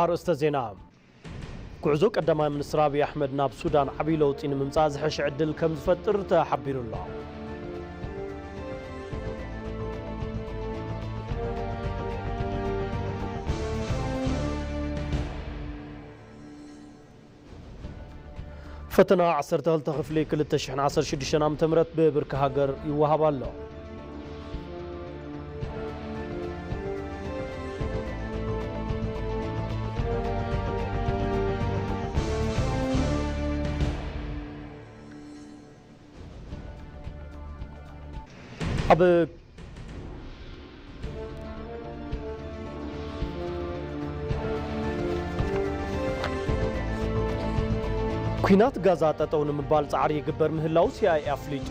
ኣርእስተ ዜና። ጉዕዞ ቀዳማይ ሚኒስትር ኣብይ ኣሕመድ ናብ ሱዳን ዓብዪ ለውጢ ንምምጻእ ዝሐሸ ዕድል ከም ዝፈጥር ተሓቢሩ ኣሎ። ፈተና ዓሰርተ ክልተ ክፍሊ ክልተ ሽሕን ዓሰርተ ሽዱሽተን ዓመተ ምህረት ብብርኪ ሃገር ይወሃብ ኣሎ። ኣብ ኲናት ጋዛ ጠጠው ንምባል ጻዕሪ ይግበር ምህላው ሲ ኣይ ኤ ኣፍሊጡ።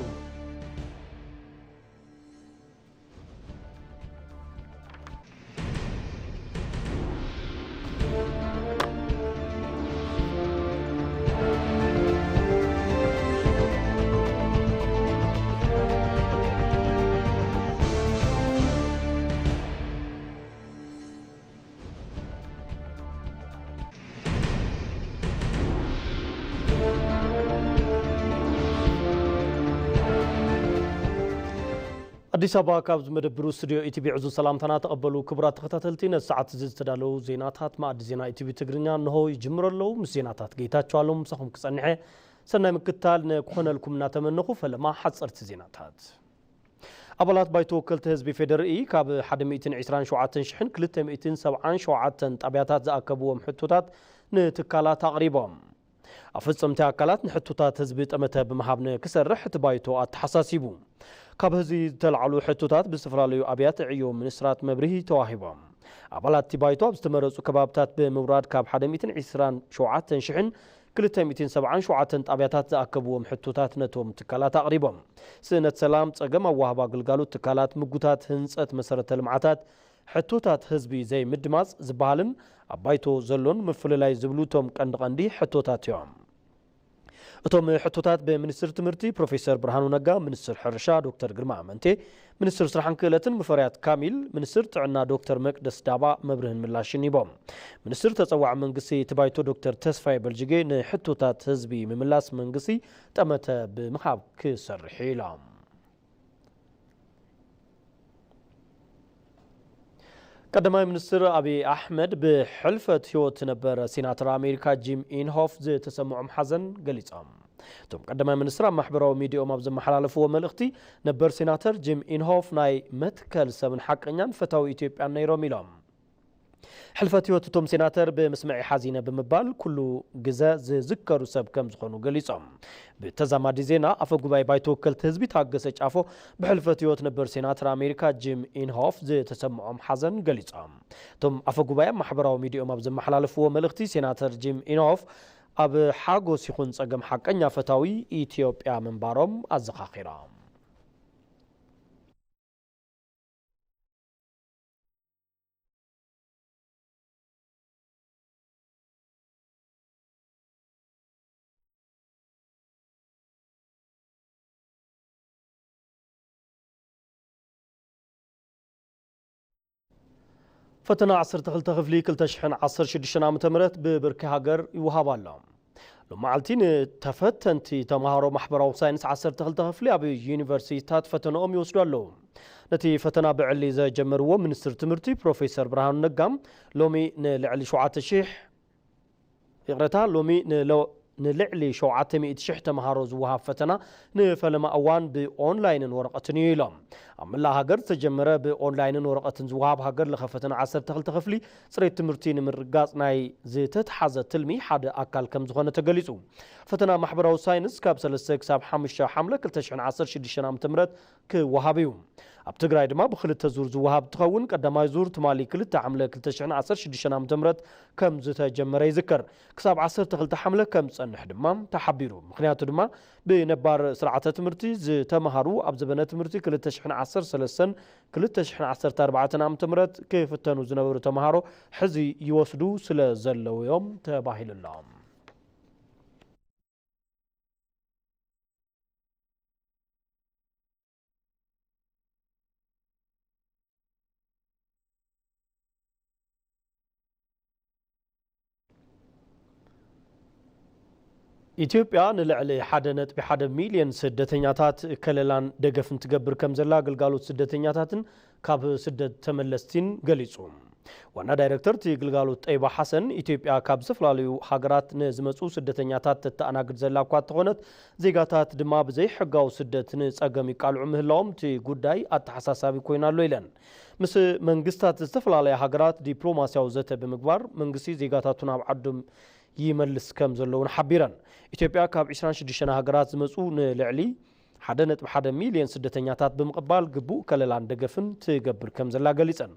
ኣዲስ ኣበባ፣ ካብ ዝመደብሩ ስቱዲዮ ኢቲቪ ዕዙዝ ሰላምታና ተቐበሉ። ክቡራት ተኸታተልቲ፣ ነዚ ሰዓት እዚ ዝተዳለዉ ዜናታት መኣዲ ዜና ኢቲቪ ትግርኛ እንሆ ይጅምሩ ኣለዉ። ምስ ዜናታት ጌታቸው ኣለዉ ምሳኹም ክጸንሐ ሰናይ ምክትታል ንክኾነልኩም እናተመነኹ፣ ፈለማ ሓጸርቲ ዜናታት። ኣባላት ባይቶ ወከልቲ ህዝቢ ፌዴሪኢ ካብ ሓደ ሚእትን ዕስራን ሸውዓተን ሽሕን ክልተ ሚእትን ሰብዓን ሸውዓተን ጣብያታት ዝኣከብዎም ሕቶታት ንትካላት ኣቕሪቦም። ኣፈጸምቲ ኣካላት ንሕቶታት ህዝቢ ጠመተ ብምሃብ ንክሰርሕ እቲ ባይቶ ኣተሓሳሲቡ። ካብ ህዝቢ ዝተላዕሉ ሕቶታት ብዝተፈላለዩ ኣብያተ ዕዮ ሚኒስትራት መብርሂ ተዋሂቦም። ኣባላት እቲ ባይቶ ኣብ ዝተመረጹ ከባብታት ብምውራድ ካብ ሓደ ሚእትን ዕስራን ሸውዓተን ሽሕን ክልተ ሚእትን ሰብዓን ሸውዓተን ጣብያታት ዝኣከብዎም ሕቶታት ነቶም ትካላት ኣቕሪቦም። ስእነት ሰላም፣ ጸገም ኣወሃህባ ግልጋሎት ትካላት፣ ምጉታት ህንጸት መሰረተ ልምዓታት፣ ሕቶታት ህዝቢ ዘይምድማጽ ዝበሃልን ኣብ ባይቶ ዘሎን ምፍልላይ ዝብሉ እቶም ቀንዲ ቀንዲ ሕቶታት እዮም። እቶም ሕቶታት ብሚኒስትር ትምህርቲ ፕሮፌሰር ብርሃኑ ነጋ፣ ሚኒስትር ሕርሻ ዶክተር ግርማ ኣመንቴ፣ ሚኒስትር ስራሕን ክእለትን ሙፈሪያት ካሚል፣ ሚኒስትር ጥዕና ዶክተር መቅደስ ዳባ መብርህን ምላሽን ሂቦም። ሚኒስትር ተጸዋዒ መንግስቲ እቲ ባይቶ ዶክተር ተስፋዬ በልጅጌ ንሕቶታት ህዝቢ ምምላስ መንግስቲ ጠመተ ብምሃብ ክሰርሕ ኢሎም። ቀዳማይ ሚኒስትር ኣብይ ኣሕመድ ብሕልፈት ህይወት ነበር ሴናተር ኣሜሪካ ጂም ኢንሆፍ ዝተሰምዖም ሓዘን ገሊጾም። እቶም ቀዳማይ ሚኒስትር ኣብ ማሕበራዊ ሚዲያኦም ኣብ ዘመሓላለፍዎ መልእኽቲ፣ ነበር ሴናተር ጂም ኢንሆፍ ናይ መትከል ሰብን ሓቀኛን ፈታዊ ኢትዮጵያን ነይሮም ኢሎም። ሕልፈት ህይወት እቶም ሴናተር ብምስምዒ ሓዚነ ብምባል ኩሉ ግዘ ዝዝከሩ ሰብ ከም ዝኾኑ ገሊጾም። ብተዛማዲ ዜና፣ ኣፈ ጉባኤ ባይቶ ወከልቲ ህዝቢ ታገሰ ጫፎ ብሕልፈት ህይወት ነበር ሴናተር ኣሜሪካ ጂም ኢንሆፍ ዝተሰምዖም ሓዘን ገሊጾም። እቶም ኣፈ ጉባኤ ኣብ ማሕበራዊ ሚዲያኦም ኣብ ዘመሓላለፍዎ መልእኽቲ፣ ሴናተር ጂም ኢንሆፍ ኣብ ሓጎስ ይኹን ጸገም ሓቀኛ ፈታዊ ኢትዮጵያ ምንባሮም ኣዘኻኺሮም። ፈተና ዓሰርተ ክልተ ክፍሊ ክልተ ሽሕን ዓሰርተ ሽዱሽተን ዓመተ ምህረት ብብርኪ ሃገር ይወሃብ ኣሎ። ሎም መዓልቲ ንተፈተንቲ ተምሃሮ ማሕበራዊ ሳይንስ ዓሰርተ ክልተ ክፍሊ ኣብ ዩኒቨርሲቲታት ፈተንኦም ይወስዱ ኣለዉ። ነቲ ፈተና ብዕሊ ዘጀመርዎ ሚኒስትር ትምህርቲ ፕሮፌሰር ብርሃኑ ነጋ፣ ሎሚ ንልዕሊ ሸውዓተ ሽሕ፣ ይቕረታ፣ ሎሚ ንሎ-፣ ንልዕሊ ሸውዓተ ሚእቲ ሽሕ ተምሃሮ ዝወሃብ ፈተና ንፈለማ እዋን ብኦንላይንን ወረቐትን እዩ ኢሎም። ኣብ መላእ ሃገር ዝተጀመረ ብኦንላይንን ወረቐትን ዝወሃብ ሃገር ለኸ ፈተና ዓሰርተ ክልተ ክፍሊ፣ ጽሬት ትምህርቲ ንምርግጋጽ ናይ ዝተትሓዘ ትልሚ ሓደ ኣካል ከም ዝኾነ ተገሊጹ። ፈተና ማሕበራዊ ሳይንስ ካብ ሰለስተ ክሳብ ሓሙሽተ ሓምለ ክልተ ሽሕን ዓሰርተ ሽዱሽተን ዓመተ ምህረት ክወሃብ እዩ። ኣብ ትግራይ ድማ ብክልተ ዙር ዝወሃብ እንትኸውን፣ ቀዳማይ ዙር ትማሊ ክልተ ሓምለ ክልተ ሽሕን ዓሰርተ ሽዱሽተን ዓመተ ምህረት ከም ዝተጀመረ ይዝከር። ክሳብ ዓሰርተ ክልተ ሓምለ ከም ዝጸንሕ ድማ ተሓቢሩ። ምኽንያቱ ድማ ብነባር ስርዓተ ትምህርቲ ዝተምሃሩ፣ ኣብ ዘበነ ትምህርቲ ክልተ ሽሕን ዓሰርተ ሰለስተን ክልተ ሽሕን ዓሰርተ ኣርባዕተን ዓመተ ምህረት ክፍተኑ ዝነበሩ ተምሃሮ ሕዚ ይወስዱ ስለ ዘለዉ እዮም ተባሂሉ ኣሎ። ኢትዮጵያ ንልዕሊ ሓደ ነጥቢ ሓደ ሚልዮን ስደተኛታት ከለላን ደገፍን ትገብር ከም ዘላ ኣገልጋሎት ስደተኛታትን ካብ ስደት ተመለስቲን ገሊጹ። ዋና ዳይረክተር እቲ ግልጋሎት ጠይባ ሓሰን፣ ኢትዮጵያ ካብ ዝተፈላለዩ ሃገራት ንዝመጹ ስደተኛታት ተተኣናግድ ዘላ እኳ እንተኾነት፣ ዜጋታት ድማ ብዘይሕጋዊ ስደት ንጸገም ይቃልዑ ምህላዎም እቲ ጉዳይ ኣተሓሳሳቢ ኮይኑ ኣሎ ኢለን። ምስ መንግስታት ዝተፈላለያ ሃገራት ዲፕሎማስያዊ ዘተ ብምግባር መንግስቲ ዜጋታቱ ናብ ዓዶም ይመልስ ከም ዘሎ እውን ሓቢረን። ኢትዮጵያ ካብ ዕስራን ሽዱሽተን ሃገራት ዝመጹ ንልዕሊ ሓደ ነጥቢ ሓደ ሚልዮን ስደተኛታት ብምቕባል ግቡእ ከለላን ደገፍን ትገብር ከም ዘላ ገሊጸን።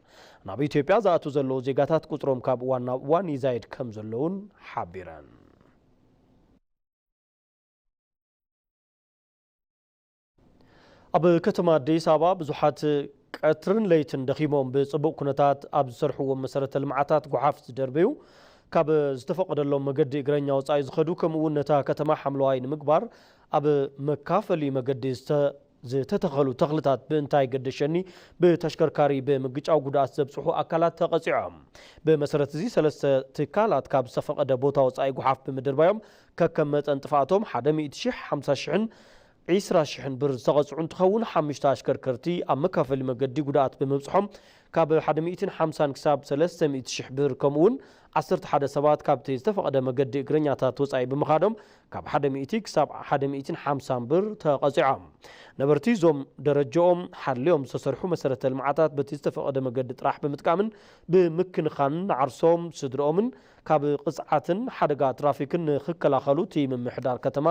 ናብ ኢትዮጵያ ዝኣትዉ ዘለዉ ዜጋታት ቁጽሮም ካብ እዋን ናብ እዋን ይዛይድ ከም ዘሎ እውን ሓቢረን። ኣብ ከተማ ኣዲስ ኣበባ ብዙሓት ቀትርን ለይትን ደኺሞም ብጽቡቕ ኩነታት ኣብ ዝሰርሕዎም መሰረተ ልምዓታት ጓሓፍ ዝደርበዩ፣ ካብ ዝተፈቐደሎም መገዲ እግረኛ ወጻኢ ዝኸዱ፣ ከምኡ እውን ነታ ከተማ ሓምለዋይ ንምግባር ኣብ መካፈሊ መገዲ ዝተ-፣ ዝተተኸሉ ተኽልታት ብእንታይ ገደሸኒ ብተሽከርካሪ ብምግጫው ጉድኣት ዘብጽሑ ኣካላት ተቐጺዖም። ብመሰረት እዚ ሰለስተ ትካላት ካብ ዝተፈቐደ ቦታ ወጻኢ ጓሓፍ ብምድርባዮም ከከም መጠን ጥፍኣቶም ሓደ ሚእቲ ሺሕ፣ ሓምሳ ሺሕን ዒስራ ሺሕን ብር ዝተቐጽዑ እንትኸውን፣ ሓሙሽተ ኣሽከርከርቲ ኣብ መካፈሊ መገዲ ጉድኣት ብምብጽሖም ካብ ሓደ ሚእትን ሓምሳን ክሳብ ሰለስተ ሚእቲ ሺሕ ብር፣ ከምኡ እውን ዓሰርተ ሓደ ሰባት ካብቲ ዝተፈቐደ መገዲ እግረኛታት ወጻኢ ብምኻዶም ካብ ሓደ ሚእቲ ክሳብ ሓደ ሚእትን ሓምሳን ብር ተቐጺዖም። ነበርቲ እዞም ደረጃኦም ሓልዮም ዝተሰርሑ መሰረተ ልምዓታት በቲ ዝተፈቐደ መገዲ ጥራሕ ብምጥቃምን ብምክንኻንን ንዓርሶም ስድርኦምን ካብ ቅጽዓትን ሓደጋ ትራፊክን ንኽከላኸሉ እቲ ምምሕዳር ከተማ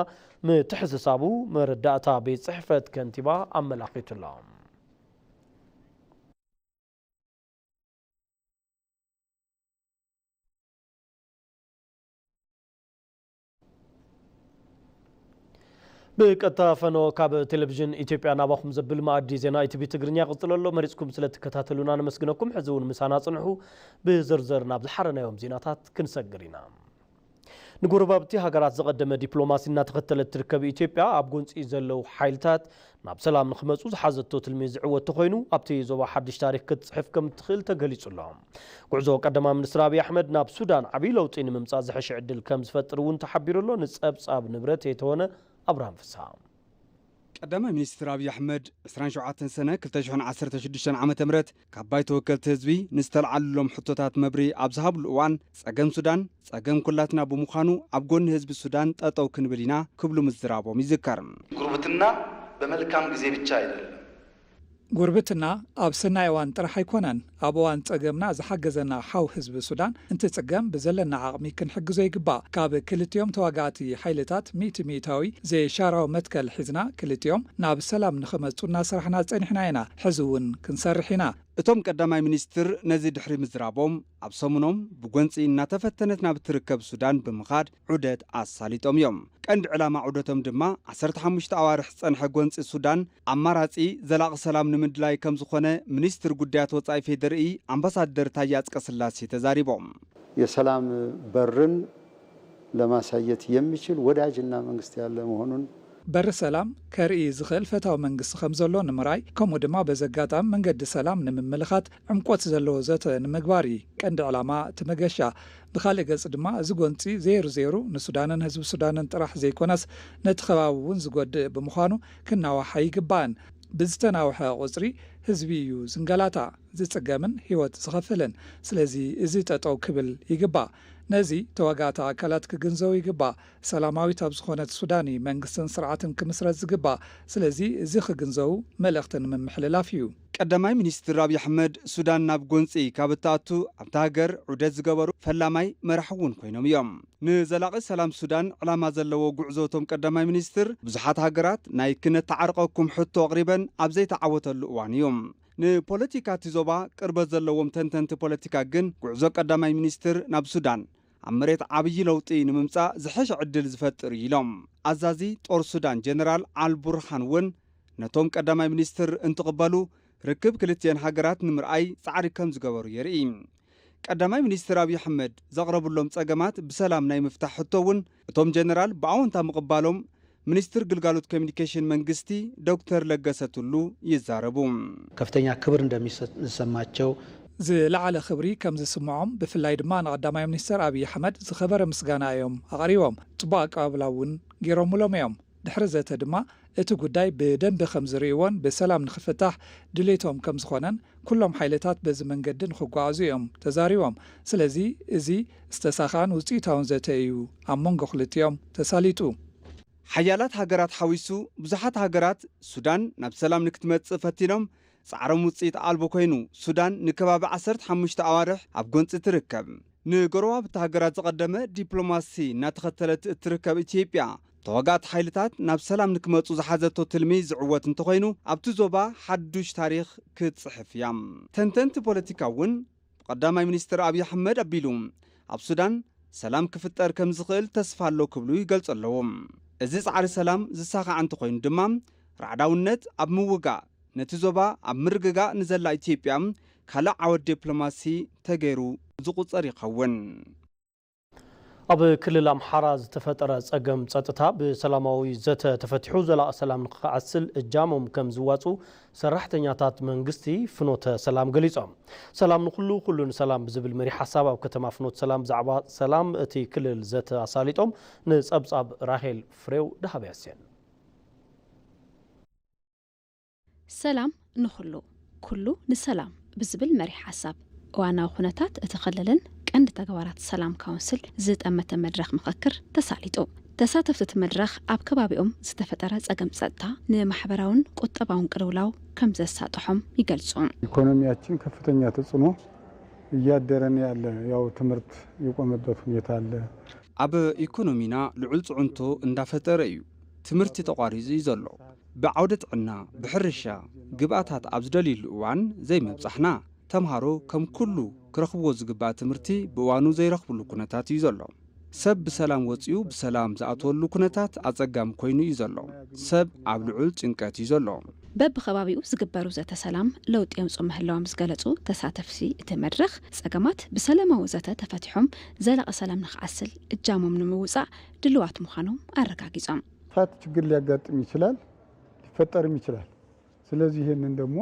ምትሕስሳቡ መረዳእታ ቤት ጽሕፈት ከንቲባ ኣመላኺቱ ኣሎ። ብቀጥታ ፈኖ ካብ ቴሌቪዥን ኢትዮጵያ ናባኹም ዘብል መኣዲ ዜና ኢቲቪ ትግርኛ ይቕጽል ኣሎ። መሪጽኩም ስለ እትከታተሉና ነመስግነኩም። ሕዚ እውን ምሳና ጽንሑ። ብዝርዝር ናብ ዝሓረናዮም ዜናታት ክንሰግር ኢና። ንጎረባብቲ ሃገራት ዝቐደመ ዲፕሎማሲ እናተኸተለት ትርከብ ኢትዮጵያ፣ ኣብ ጎንፂ ዘለዉ ሓይልታት ናብ ሰላም ንኽመፁ ዝሓዘቶ ትልሚ ዝዕወት ተኾይኑ፣ ኣብቲ ዞባ ሓድሽ ታሪኽ ክትፅሕፍ ከም እትኽእል ተገሊፁ ኣሎ። ጉዕዞ ቀዳማይ ሚኒስትር ኣብይ ኣሕመድ ናብ ሱዳን ዓብዪ ለውጢ ንምምፃእ ዝሐሸ ዕድል ከም ዝፈጥር እውን ተሓቢሩ ኣሎ። ንፀብፃብ ንብረት የተወነ ኣብርሃም ፍስሃ። ቀዳማይ ሚኒስትር ኣብይ ኣሕመድ ዕስራን ሸውዓተን ሰነ ክልተ ሽሕን ዓሰርተ ሽዱሽተን ዓመተ ምህረት ካብ ባይቶ ወከልቲ ህዝቢ ንዝተልዓሉሎም ሕቶታት መብርሂ ኣብ ዝሃብሉ እዋን፣ ጸገም ሱዳን ጸገም ኩላትና ብምዃኑ ኣብ ጎኒ ህዝቢ ሱዳን ጠጠው ክንብል ኢና ክብሉ ምዝራቦም ይዝከር። ጉርብትና በመልካም ጊዜ ብቻ አይደለም። ጉርብትና ኣብ ሰናይ እዋን ጥራሕ ኣይኮነን። ኣብ እዋን ጸገምና ዝሓገዘና ሓው ህዝቢ ሱዳን እንትጽገም ብዘለና ዓቕሚ ክንሕግዞ ይግባእ። ካብ ክልቲኦም ተዋጋእቲ ሓይልታት ሚእቲ ሚእታዊ ዘይሻራዊ መትከል ሒዝና ክልቲኦም ናብ ሰላም ንኽመጹ እናሰራሕና ጸኒሕና ኢና። ሕዚ እውን ክንሰርሕ ኢና። እቶም ቀዳማይ ሚኒስትር ነዚ ድሕሪ ምዝራቦም፣ ኣብ ሰሙኖም ብጎንጺ እናተፈተነት ናብ እትርከብ ሱዳን ብምኻድ ዑደት ኣሳሊጦም እዮም። ቀንዲ ዕላማ ዑደቶም ድማ ዓሰርተ ሓሙሽተ ኣዋርሕ ዝጸንሐ ጎንጺ ሱዳን ኣማራጺ ዘላቒ ሰላም ንምድላይ ከም ዝኾነ ሚኒስትር ጉዳያት ወጻኢ ፌዴሪኢ ኣምባሳደር ታየ ኣጽቀስላሴ ተዛሪቦም። የሰላም በርን ለማሳየት የሚችል ወዳጅና መንግስት ያለ መሆኑን በሪ ሰላም ከርኢ ዝኽእል ፈታዊ መንግስቲ ከም ዘሎ ንምርኣይ፣ ከምኡ ድማ በዚ ኣጋጣሚ መንገዲ ሰላም ንምምልኻት ዕምቆት ዘለዎ ዘተ ንምግባር እዩ ቀንዲ ዕላማ እቲ መገሻ። ብኻልእ ገጽ ድማ፣ እዚ ጎንጺ ዜሩ ዜሩ ንሱዳንን ህዝቢ ሱዳንን ጥራሕ ዘይኮነስ፣ ነቲ ከባቢ እውን ዝጎድእ ብምዃኑ፣ ክናዋሕ ኣይግባእን። ብዝተናውሐ ቁጽሪ፣ ህዝቢ እዩ ዝንገላታዕ፣ ዝጽገምን ህይወት ዝኸፍልን። ስለዚ፣ እዚ ጠጠው ክብል ይግባእ። ነዚ ተዋጋእቲ ኣካላት ክግንዘቡ ይግባእ። ሰላማዊት ኣብ ዝኾነት ሱዳን እዩ መንግስትን ስርዓትን ክምስረት ዝግባእ። ስለዚ፣ እዚ ክግንዘቡ መልእኽቲ ንምምሕልላፍ እዩ። ቀዳማይ ሚኒስትር ኣብይ ኣሕመድ፣ ሱዳን ናብ ጎንጺ ካብ እትኣቱ፣ ኣብታ ሃገር ዑደት ዝገበሩ ፈላማይ መራሒ እውን ኮይኖም እዮም። ንዘላቒ ሰላም ሱዳን ዕላማ ዘለዎ ጉዕዞ እቶም ቀዳማይ ሚኒስትር፣ ብዙሓት ሃገራት ናይ ክነተዓርቐኩም ሕቶ ኣቕሪበን ኣብ ዘይተዓወተሉ እዋን እዩ። ንፖለቲካ እቲ ዞባ ቅርበት ዘለዎም ተንተንቲ ፖለቲካ ግን፣ ጉዕዞ ቀዳማይ ሚኒስትር ናብ ሱዳን ኣብ መሬት ዓብዪ ለውጢ ንምምጻእ ዝሐሸ ዕድል ዝፈጥር እዩ ኢሎም። ኣዛዚ ጦር ሱዳን ጀነራል ኣልቡርሃን እውን ነቶም ቀዳማይ ሚኒስትር እንትቕበሉ፣ ርክብ ክልቲኤን ሃገራት ንምርኣይ ጻዕሪ ከም ዝገበሩ የርኢ። ቀዳማይ ሚኒስትር ኣብይ ኣሕመድ ዘቕረብሎም ጸገማት ብሰላም ናይ ምፍታሕ ሕቶ እውን እቶም ጀነራል ብኣወንታ ምቕባሎም፣ ሚኒስትር ግልጋሎት ኮሚኒኬሽን መንግስቲ ዶክተር ለገሰ ቱሉ ይዛረቡ። ከፍተኛ ክብር እንደሚሰማቸው ዝለዓለ ክብሪ ከም ዝስምዖም፣ ብፍላይ ድማ ንቀዳማይ ሚኒስተር ኣብይ ኣሕመድ ዝኸበረ ምስጋና እዮም ኣቕሪቦም። ጽቡቕ ኣቀባብላ እውን ገይሮምሎም እዮም። ድሕሪ ዘተ ድማ እቲ ጉዳይ ብደንቢ ከም ዝርእይዎን ብሰላም ንኽፍታሕ ድሌቶም ከም ዝኾነን፣ ኩሎም ሓይልታት በዚ መንገዲ ንኽጓዓዙ እዮም ተዛሪቦም። ስለዚ እዚ ዝተሳኽዐን ውፅኢታውን ዘተ እዩ ኣብ መንጎ ክልቲኦም ተሳሊጡ። ሓያላት ሃገራት ሓዊሱ ብዙሓት ሃገራት፣ ሱዳን ናብ ሰላም ንክትመጽእ ፈቲኖም፣ ጻዕሮም ውጽኢት ኣልቦ ኮይኑ፣ ሱዳን ንከባቢ ዓሰርተ ሓሙሽተ ኣዋርሕ ኣብ ጎንጺ ትርከብ። ንጎረባብቲ ሃገራት ዝቐደመ ዲፕሎማሲ እናተኸተለት እትርከብ ኢትዮጵያ፣ ተዋጋእቲ ሓይልታት ናብ ሰላም ንክመጹ ዝሓዘቶ ትልሚ ዝዕወት እንተኾይኑ፣ ኣብቲ ዞባ ሓዱሽ ታሪኽ ክትጽሕፍ እያ። ተንተንቲ ፖለቲካ እውን፣ ብቀዳማይ ሚኒስትር ኣብይ ኣሕመድ ኣቢሉ፣ ኣብ ሱዳን ሰላም ክፍጠር ከም ዝኽእል ተስፋ ኣሎ ክብሉ ይገልጹ ኣለዉ። እዚ ጻዕሪ ሰላም ዝሳኻዕ እንተኾይኑ ድማ፣ ራዕዳውነት ኣብ ምውጋእ፣ ነቲ ዞባ ኣብ ምርግጋእ ንዘላ ኢትዮጵያ ካልእ ዓወት ዲፕሎማሲ ተገይሩ ዝቑጸር ይኸውን። ኣብ ክልል ኣምሓራ ዝተፈጠረ ጸገም ጸጥታ ብሰላማዊ ዘተ ተፈቲሑ ዘላቒ ሰላም ንኽዓስል እጃሞም ከም ዝዋጹ ሰራሕተኛታት መንግስቲ ፍኖተ ሰላም ገሊጾም። ሰላም ንኹሉ፣ ኩሉ ንሰላም ብዝብል መሪሕ ሓሳብ ኣብ ከተማ ፍኖተ ሰላም ብዛዕባ ሰላም እቲ ክልል ዘተ ኣሳሊጦም። ንጸብጻብ ራሄል ፍሬው ደሃብ ያስየን። ሰላም ንኹሉ፣ ኩሉ ንሰላም ብዝብል መሪሕ ሓሳብ፣ እዋናዊ ኩነታት እቲ ክልልን ቀንዲ ተግባራት ሰላም ካውንስል ዝጠመተ መድረኽ ምኽክር ተሳሊጡ። ተሳተፍቲ እቲ መድረኽ ኣብ ከባቢኦም ዝተፈጠረ ጸገም ጸጥታ ንማሕበራውን ቁጠባውን ቅልውላው ከም ዘሳጥሖም ይገልጹ። ኢኮኖሚያችን ከፍተኛ ተጽዕኖ እያደረ ነው ያለ፣ ያው ትምህርት የቆመበት ሁኔታ አለ። ኣብ ኢኮኖሚና ልዑል ጽዕንቶ እንዳፈጠረ እዩ። ትምህርቲ ተቋሪጹ እዩ ዘሎ። ብዓውደ ጥዕና፣ ብሕርሻ፣ ግብኣታት ኣብ ዝደልዩሉ እዋን ዘይምብጻሕና፣ ተምሃሮ ከም ኩሉ ክረኽብዎ ዝግባእ ትምህርቲ ብእዋኑ ዘይረኽብሉ ኩነታት እዩ ዘሎ። ሰብ ብሰላም ወጺኡ ብሰላም ዝኣትወሉ ኩነታት ኣጸጋሚ ኮይኑ እዩ ዘሎ። ሰብ ኣብ ልዑል ጭንቀት እዩ ዘሎ። በብኸባቢኡ ዝግበሩ ዘተ ሰላም ለውጢ የምፅኡ ምህላዎም ዝገለፁ ተሳተፍቲ እቲ መድረኽ፣ ፀገማት ብሰላማዊ ዘተ ተፈቲሖም ዘላቒ ሰላም ንኽዓስል እጃሞም ንምውፃእ ድልዋት ምዃኖም ኣረጋጊፆም። ጥፋት ችግር ሊያጋጥም ይችላል፣ ሊፈጠርም ይችላል። ስለዚህ ይህንን ደግሞ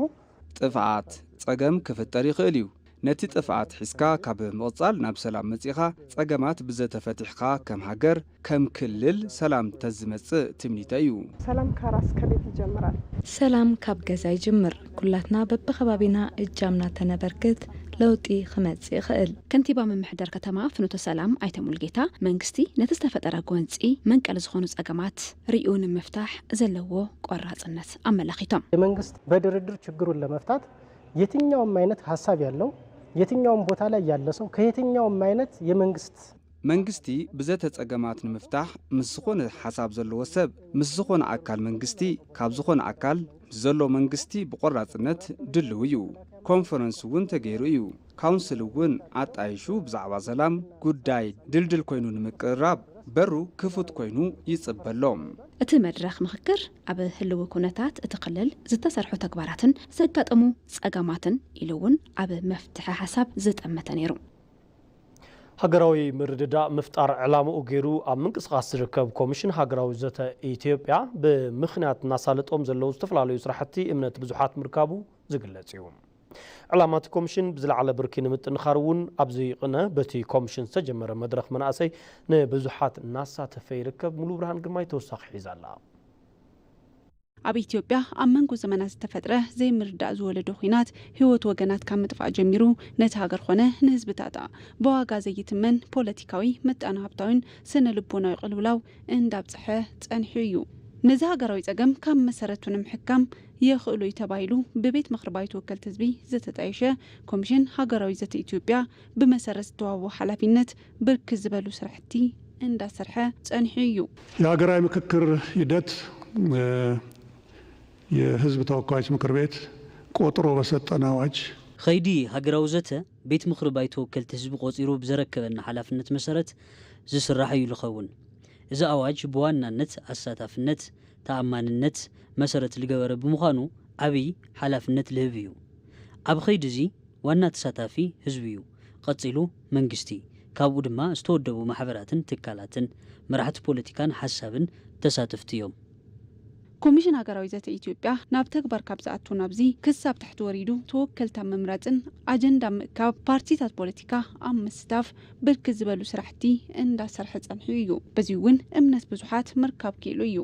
ጥፍኣት፣ ጸገም ክፍጠር ይኽእል እዩ። ነቲ ጥፍኣት ሒዝካ ካብ ምቕጻል ናብ ሰላም መጺኻ ጸገማት ብዘተ ፈቲሕኻ ከም ሃገር፣ ከም ክልል ሰላም ተዝመጽእ ትምኒተይ እዩ። ሰላም ከራስ ከቤት ይጀምራል። ሰላም ካብ ገዛ ይጅምር። ኩላትና በብኸባቢና እጃምና ተነበርክት ለውጢ ክመጽእ ይኽእል። ከንቲባ ምምሕዳር ከተማ ፍኖተ ሰላም ኣይተ ሙልጌታ፣ መንግስቲ ነቲ ዝተፈጠረ ጎንጺ መንቀሊ ዝኾኑ ጸገማት ሪኡ ንምፍታሕ ዘለዎ ቆራጽነት ኣመላኺቶም። የመንግስት በድርድር ችግሩን ለመፍታት የትኛውም አይነት ሀሳብ ያለው የትኛውም ቦታ ላይ ያለ ሰው ከየትኛውም አይነት የመንግስት መንግስቲ ብዘተ ጸገማት ንምፍታሕ ምስ ዝኾነ ሓሳብ ዘለዎ ሰብ ምስ ዝኾነ ኣካል መንግስቲ ካብ ዝኾነ ኣካል ምስ ዘሎ መንግስቲ ብቆራጽነት ድልው እዩ። ኮንፈረንስ እውን ተገይሩ እዩ። ካውንስል እውን ኣጣይሹ ብዛዕባ ሰላም ጉዳይ ድልድል ኮይኑ ንምቅርራብ በሩ ክፉት ኮይኑ ይጽበ ኣሎ። እቲ መድረኽ ምኽክር ኣብ ህልዊ ኩነታት እቲ ክልል ዝተሰርሑ ተግባራትን ዘጋጠሙ ጸገማትን ኢሉ እውን ኣብ መፍትሒ ሓሳብ ዝጠመተ ነይሩ። ሃገራዊ ምርድዳእ ምፍጣር ዕላምኡ ገይሩ ኣብ ምንቅስቓስ ዝርከብ ኮሚሽን ሃገራዊ ዘተ ኢትዮጵያ ብምኽንያት እናሳለጦም ዘለዉ ዝተፈላለዩ ስራሕቲ እምነት ብዙሓት ምርካቡ ዝግለጽ እዩ። ዕላማ እቲ ኮምሽን ብዝለዓለ ብርኪ ንምጥንኻር እውን ኣብዚ ቅነ በቲ ኮምሽን ዝተጀመረ መድረኽ መናእሰይ ንብዙሓት እናሳተፈ ይርከብ። ሙሉ ብርሃን ግርማይ ተወሳኺ ሒዛ ኣላ። ኣብ ኢትዮጵያ ኣብ መንጎ ዘመናት ዝተፈጥረ ዘይምርዳእ ዝወለዶ ኹናት ህይወት ወገናት ካብ ምጥፋእ ጀሚሩ ነቲ ሃገር ኾነ ንህዝብታታ ብዋጋ ዘይትመን ፖለቲካዊ፣ ምጣነ ሃብታዊን ስነ ልቦናዊ ቅልውላው እንዳብፅሐ ፀኒሑ እዩ። ነዚ ሃገራዊ ፀገም ካብ መሰረቱ ንምሕካም የኽእሎ እዩ ተባሂሉ ብቤት ምኽሪ ባይቶ ወከልቲ ህዝቢ ዝተጣየሸ ኮሚሽን ሃገራዊ ዘተ ኢትዮጵያ ብመሰረት ዝተዋህቦ ሓላፊነት ብርክት ዝበሉ ስራሕቲ እንዳሰርሐ ፀኒሑ እዩ። የሃገራዊ ምክክር ሂደት የህዝብ ተወካዮች ምክር ቤት ቆጥሮ በሰጠን አዋጅ ኸይዲ ሃገራዊ ዘተ ቤት ምኽሪ ባይቶ ወከልቲ ህዝቢ ቆጺሩ ብዘረከበና ሓላፍነት መሰረት ዝስራሕ እዩ ልኸውን። እዚ ኣዋጅ ብዋናነት ኣሳታፍነት፣ ተኣማንነት መሰረት ልገበረ ብምዃኑ ዓብይ ሓላፍነት ልህብ እዩ። ኣብ ኸይዲ እዚ ዋና ተሳታፊ ህዝቢ እዩ። ቐጺሉ መንግስቲ፣ ካብኡ ድማ ዝተወደቡ ማሕበራትን ትካላትን፣ መራሕቲ ፖለቲካን ሓሳብን ተሳተፍቲ እዮም። ኮሚሽን ሃገራዊ ዘተ ኢትዮጵያ ናብ ተግባር ካብ ዝኣቱ ናብዚ ክሳብ ታሕቲ ወሪዱ ተወከልቲ ኣብ ምምራፅን ኣጀንዳ ምእካብ፣ ፓርቲታት ፖለቲካ ኣብ ምስታፍ ብርክት ዝበሉ ስራሕቲ እንዳሰርሐ ጸኒሑ እዩ። በዚ እውን እምነት ብዙሓት ምርካብ ክኢሉ እዩ።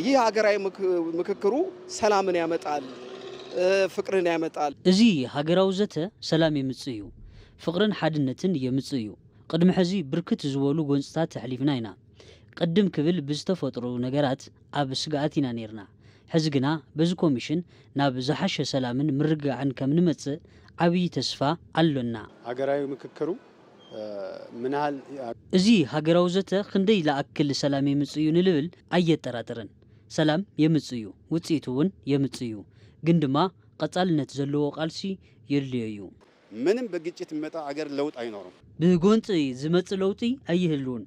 ይህ ሀገራዊ ምክ- ምክክሩ ሰላምን ያመጣል፣ ፍቅርን ያመጣል። እዚ ሃገራዊ ዘተ ሰላም የምጽእ እዩ፣ ፍቕርን ሓድነትን የምጽእ እዩ። ቅድሚ ሕዚ ብርክት ዝበሉ ጎንፅታት ኣሕሊፍና ኢና። ቅድም ክብል ብዝተፈጥሩ ነገራት ኣብ ስግኣት ኢና ነይርና። ሕዚ ግና በዚ ኮሚሽን ናብ ዝሓሸ ሰላምን ምርግጋዕን ከም ንመጽእ ዓብዪ ተስፋ ኣሎና። ሀገራዊ ምክክሩ ምን ያህል እዚ ሃገራዊ ዘተ ክንደይ ለኣክል ሰላም የምጽእ እዩ ንልብል ኣየጠራጥርን። ሰላም የምጽእ እዩ፣ ውጽኢቱ እውን የምጽእ እዩ። ግን ድማ ቀጻልነት ዘለዎ ቃልሲ የድልዮ እዩ። ምንም በግጭት የሚመጣ አገር ለውጥ አይኖርም። ብጎንጺ ዝመጽእ ለውጢ ኣይህልውን።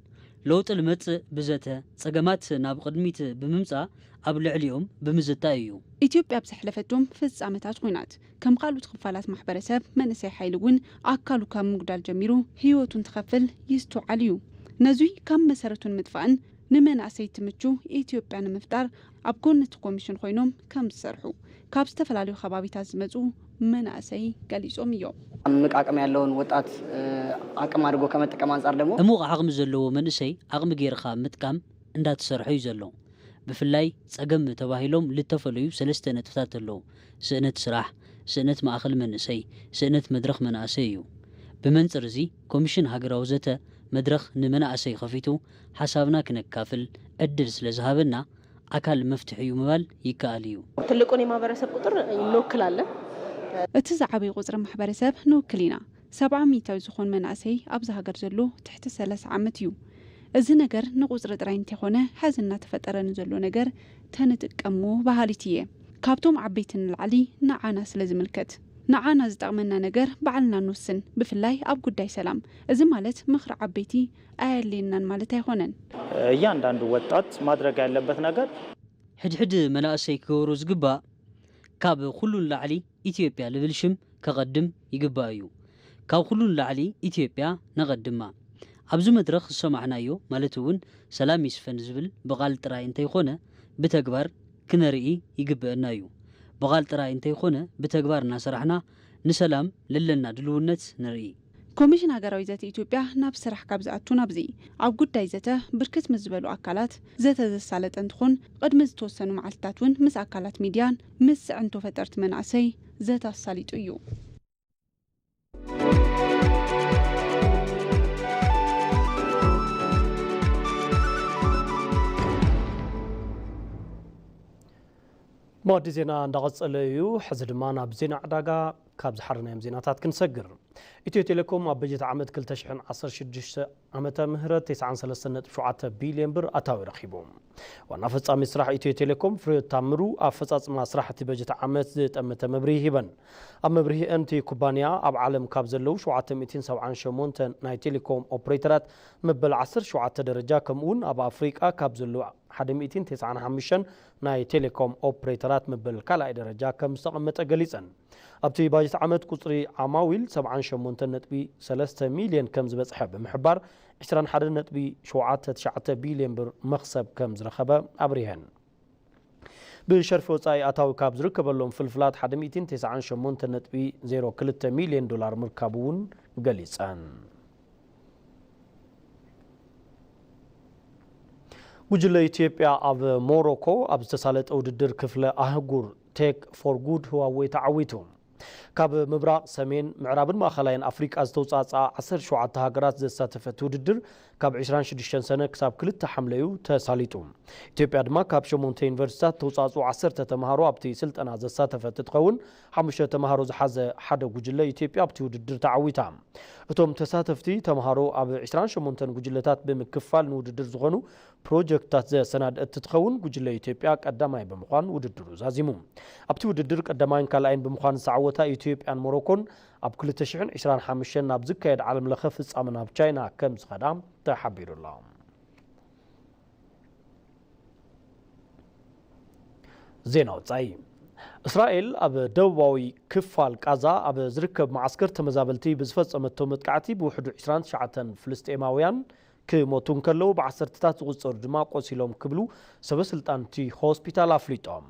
ለውጢ ልመጽእ ብዘተ፣ ጸገማት ናብ ቅድሚት ብምምጻእ ኣብ ልዕሊኦም ብምዝታይ እዩ። ኢትዮጵያ ኣብ ዘሕለፈቶም ፍጻመታት ኹናት ከም ካልኦት ክፋላት ማሕበረሰብ መንእሰይ ሓይሊ እውን ኣካሉ ካብ ምጉዳል ጀሚሩ ህይወቱ እንትኸፍል ይስተውዓል እዩ። ነዙይ ካብ መሰረቱ ንምጥፋእን ንመናእሰይ ትምቹ ኢትዮጵያ ንምፍጣር ኣብ ጎኒ እቲ ኮሚሽን ኮይኖም ከም ዝሰርሑ ካብ ዝተፈላለዩ ከባቢታት ዝመፁ መናእሰይ ገሊፆም እዮም። እምቅ አቅም ያለውን ወጣት አቅም አድርጎ ከመጠቀም አንጻር ደግሞ እሙቕ ዓቕሚ ዘለዎ መንእሰይ ዓቕሚ ጌርኻ ምጥቃም እንዳተሰርሐ እዩ ዘሎ። ብፍላይ ጸገም ተባሂሎም ልተፈለዩ ሰለስተ ነጥብታት ኣለዉ። ስእነት ስራሕ፣ ስእነት ማእኸል መንእሰይ፣ ስእነት መድረኽ መናእሰይ እዩ። ብመንጽር እዚ ኮሚሽን ሃገራዊ ዘተ መድረኽ ንመናእሰይ ከፊቱ ሓሳብና ክነካፍል ዕድል ስለ ዝሃበና ኣካል መፍትሒ እዩ ምባል ይከኣል እዩ። ትልቁን የማህበረሰብ ቁጥር እንወክላለን። እቲ ዝዓበየ ቁፅሪ ማሕበረሰብ ንውክል ኢና። ሰብዓ ሚእታዊ ዝኾን መናእሰይ ኣብዚ ሃገር ዘሎ ትሕቲ ሰላሳ ዓመት እዩ። እዚ ነገር ንቁፅሪ ጥራይ እንተይኮነ ሐዚ እናተፈጠረ ንዘሎ ነገር ተንጥቀሞ በሃሊት እየ። ካብቶም ዓበይቲ ንላዕሊ ንዓና ስለ ዝምልከት ንዓና ዝጠቕመና ነገር ባዕልና ንውስን፣ ብፍላይ ኣብ ጉዳይ ሰላም። እዚ ማለት ምኽሪ ዓበይቲ ኣየድልየናን ማለት ኣይኾነን። እያንዳንዱ ወጣት ማድረግ ያለበት ነገር ሕድሕድ መናእሰይ ክገብሮ ዝግባእ ካብ ኩሉ ንላዕሊ ኢትዮጵያ ልብል ሽም ከቐድም ይግባእ እዩ። ካብ ኩሉ ንላዕሊ ኢትዮጵያ ነቐድማ። ኣብዚ መድረኽ ዝሰማዕናዮ ማለት እውን ሰላም ይስፈን ዝብል ብቓል ጥራይ እንተይኮነ ብተግባር ክነርኢ ይግበአና እዩ። ብቓል ጥራይ እንተይኮነ ብተግባር እናሰራሕና ንሰላም ለለና ድልውነት ንርኢ። ኮሚሽን ሃገራዊ ዘተ ኢትዮጵያ ናብ ስራሕ ካብ ዝኣቱ ናብዚ ኣብ ጉዳይ ዘተ ብርክት ምስ ዝበሉ ኣካላት ዘተ ዘሳለጠ እንትኾን ቅድሚ ዝተወሰኑ መዓልትታት እውን ምስ ኣካላት ሚድያን ምስ ፅዕንቶ ፈጠርቲ መናእሰይ ዘተ ኣሳሊጡ እዩ። መወዲ ዜና እንዳቐጸለ እዩ። ሕዚ ድማ ናብ ዜና ዕዳጋ ካብ ዝሓረናዮም ዜናታት ክንሰግር። ኢትዮ ቴሌኮም ኣብ በጀት ዓመት ክልተ ሽሕን ዓሰርተ ሽዱሽተ ዓመተ ምህረት ተስዓን ሰለስተን ነጥቢ ሸውዓተ ቢልዮን ብር ኣታዊ ረኺቡ። ዋና ፈጻሚ ስራሕ ኢትዮ ቴሌኮም ፍሬሕይወት ታምሩ ኣፈጻጽማ ስራሕ እቲ በጀት ዓመት ዝጠመተ መብርሂ ሂበን። ኣብ መብርሂአን እቲ ኩባንያ ኣብ ዓለም ካብ ዘለዉ ሸውዓተ ሚእትን ሰብዓን ሸሞንተ ናይ ቴሌኮም ኦፕሬተራት መበል ዓሰርተ ሸውዓተ ደረጃ ከምኡ እውን ኣብ ኣፍሪቃ ካብ ዘለዉ ሓደ ሚእትን ተስዓን ሓሙሽተን ናይ ቴሌኮም ኦፕሬተራት መበል ካልኣይ ደረጃ ከም ዝተቐመጠ ገሊጸን። ኣብቲ ባጀት ዓመት ቁጽሪ ዓማዊል ሰብዓን ሸሞንተን ነጥቢ ሰለስተ ሚልዮን ከም ዝበጽሐ ብምሕባር ዕስራን ሓደን ነጥቢ ሸውዓተ ትሽዓተ ቢልዮን ብር መኽሰብ ከም ዝረኸበ ኣብሪሀን። ብሸርፊ ወጻኢ ኣታዊ ካብ ዝርከበሎም ፍልፍላት ሓደ ሚእትን ተስዓን ሸሞንተን ነጥቢ ዜሮ ክልተ ሚልዮን ዶላር ምርካቡ እውን ገሊጸን። ጉጅለ ኢትዮጵያ ኣብ ሞሮኮ ኣብ ዝተሳለጠ ውድድር ክፍለ ኣህጉር ቴክ ፎር ጉድ ህዋዌ ተዓዊቱ። ካብ ምብራቕ፣ ሰሜን፣ ምዕራብን ማእኸላይን ኣፍሪቃ ዝተውጻእጻኣ ዓሰርተ ሸውዓተ ሃገራት ዘሳተፈት ውድድር ካብ ዕስራን ሽዱሽተን ሰነ ክሳብ ክልተ ሓምለዩ ተሳሊጡ። ኢትዮጵያ ድማ ካብ ሸሞንተ ዩኒቨርሲታት ዝተውጻእጹ ዓሰርተ ተምሃሮ ኣብቲ ስልጠና ዘሳተፈት እንትኸውን ሓሙሽተ ተምሃሮ ዝሓዘ ሓደ ጉጅለ ኢትዮጵያ ኣብቲ ውድድር ተዓዊታ። እቶም ተሳተፍቲ ተምሃሮ ኣብ ዕስራን ሸሞንተን ጉጅለታት ብምክፋል ንውድድር ዝኾኑ ፕሮጀክትታት ዘሰናድአት እንትትኸውን ጉጅለ ኢትዮጵያ ቀዳማይ ብምዃን ውድድሩ ዛዚሙ። ኣብቲ ውድድር ቀዳማይን ካልኣይን ብምዃን ዝተዓወታ ኢትዮጵያን ሞሮኮን ኣብ ክልተ ሽሕን ዕስራን ሓሙሽተን ናብ ዝካየድ ዓለም ለኸ ፍጻመ ናብ ቻይና ከም ዝኸዳ ተሓቢሩ ኣሎ። ዜና ወጻኢ። እስራኤል ኣብ ደቡባዊ ክፋል ቃዛ ኣብ ዝርከብ መዓስከር ተመዛበልቲ ብዝፈጸመቶ መጥቃዕቲ ብውሕዱ ዕስራን ትሽዓተን ፍልስጤማውያን ክሞቱ እንከለዉ፣ ብዓሰርተታት ዝቑጸሩ ድማ ቆሲሎም ክብሉ ሰበ ስልጣን እቲ ሆስፒታል ኣፍሊጦም።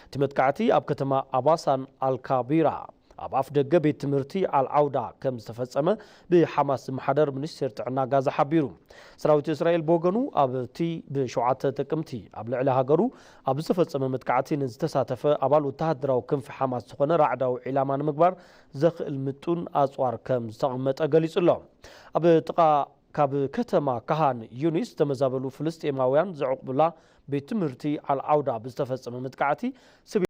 እቲ መጥቃዕቲ ኣብ ከተማ ኣባሳን ኣልካቢራ ኣብ ኣፍ ደገ ቤት ትምህርቲ ኣልዓውዳ ከም ዝተፈጸመ ብሓማስ ዝመሓደር ሚኒስቴር ጥዕና ጋዛ ሓቢሩ። ሰራዊት እስራኤል ብወገኑ ኣብቲ ብሸውዓተ ጥቅምቲ ኣብ ልዕሊ ሃገሩ ኣብ ዝተፈጸመ መጥቃዕቲ ንዝተሳተፈ ኣባል ወተሃደራዊ ክንፊ ሓማስ ዝኾነ ራዕዳዊ ዒላማ ንምግባር ዘኽእል ምጡን ኣጽዋር ከም ዝተቐመጠ ገሊጹ ኣሎ። ኣብ ጥቓ ካብ ከተማ ካሃን ዩኒስ ዝተመዛበሉ ፍልስጤማውያን ዘዕቑብላ ቤት ትምህርቲ ኣልዓውዳ ብዝተፈጸመ መጥቃዕቲ